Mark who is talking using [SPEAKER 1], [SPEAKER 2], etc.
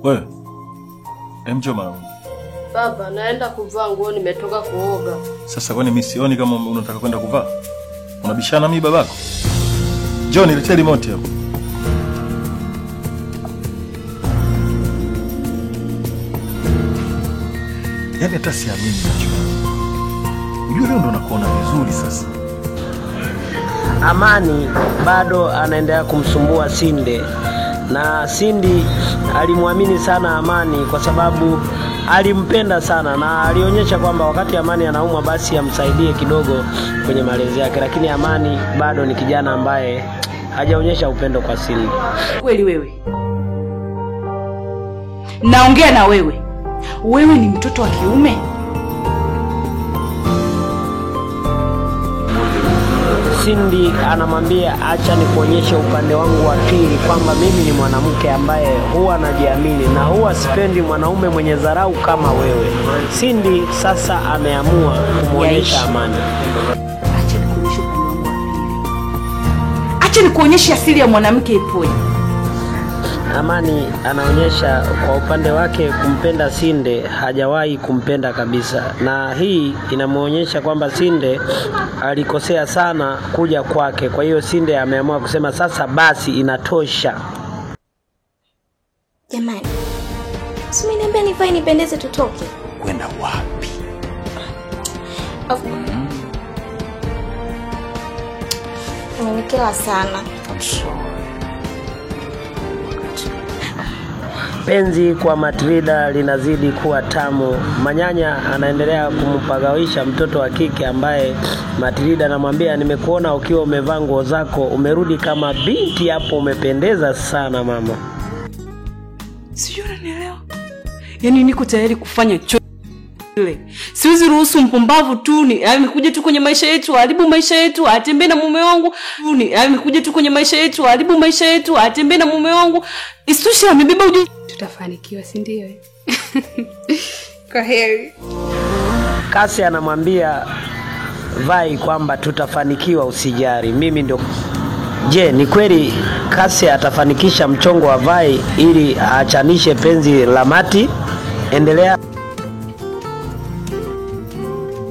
[SPEAKER 1] Wewe. Njoo mara.
[SPEAKER 2] Baba, naenda kuvaa nguo, nimetoka kuoga.
[SPEAKER 1] Sasa kwani mimi sioni kama unataka kwenda kuvaa? Unabishana mimi babako? Njoo niletee remote hapo. Yaani hata siamini macho. Unajua leo ndo nakuona vizuri sasa.
[SPEAKER 3] Amani bado anaendelea kumsumbua Sinde, na Sindi alimwamini sana Amani kwa sababu alimpenda sana na alionyesha kwamba wakati Amani anaumwa basi amsaidie kidogo kwenye malezi yake, lakini Amani bado ni kijana ambaye hajaonyesha upendo kwa Sindi.
[SPEAKER 4] Kweli wewe, naongea na wewe. Wewe ni mtoto wa kiume?
[SPEAKER 3] Sindi anamwambia acha nikuonyeshe upande wangu wa pili kwamba mimi ni mwanamke ambaye huwa najiamini na huwa sipendi mwanaume mwenye dharau kama wewe. Sindi sasa ameamua kumuonyesha Amani.
[SPEAKER 4] Acha nikuonyeshe upande wangu wa pili. Acha nikuonyeshe asili ya mwanamke ipoje.
[SPEAKER 3] Amani anaonyesha kwa upande wake kumpenda Sinde hajawahi kumpenda kabisa, na hii inamuonyesha kwamba Sinde alikosea sana kuja kwake. Kwa hiyo Sinde ameamua kusema sasa basi inatosha.
[SPEAKER 5] Jamani, si umeniambia nivae nipendeze tutoke?
[SPEAKER 6] Kwenda wapi?
[SPEAKER 5] Umenikera sana.
[SPEAKER 6] I'm sorry.
[SPEAKER 3] Penzi kwa Matilda linazidi kuwa tamu. Manyanya anaendelea kumpagawisha mtoto wa kike ambaye Matilda anamwambia nimekuona ukiwa umevaa nguo zako, umerudi kama binti hapo, umependeza sana mama.
[SPEAKER 4] Sijui unanielewa? Yaani niko tayari kufanya chochote. Siwezi ruhusu mpumbavu tu ni amekuja tu kwenye maisha yetu, haribu maisha yetu, atembee na mume wangu. Ni amekuja tu kwenye maisha yetu, haribu maisha yetu, atembee na mume wangu. Isitoshe amebeba ujuzi.
[SPEAKER 7] Tutafanikiwa, si ndio? Kwa heri.
[SPEAKER 3] Kasi anamwambia Vai kwamba tutafanikiwa, usijali. Mimi ndio. Je, ni kweli Kasi atafanikisha mchongo wa Vai ili aachanishe penzi la Mati? Endelea.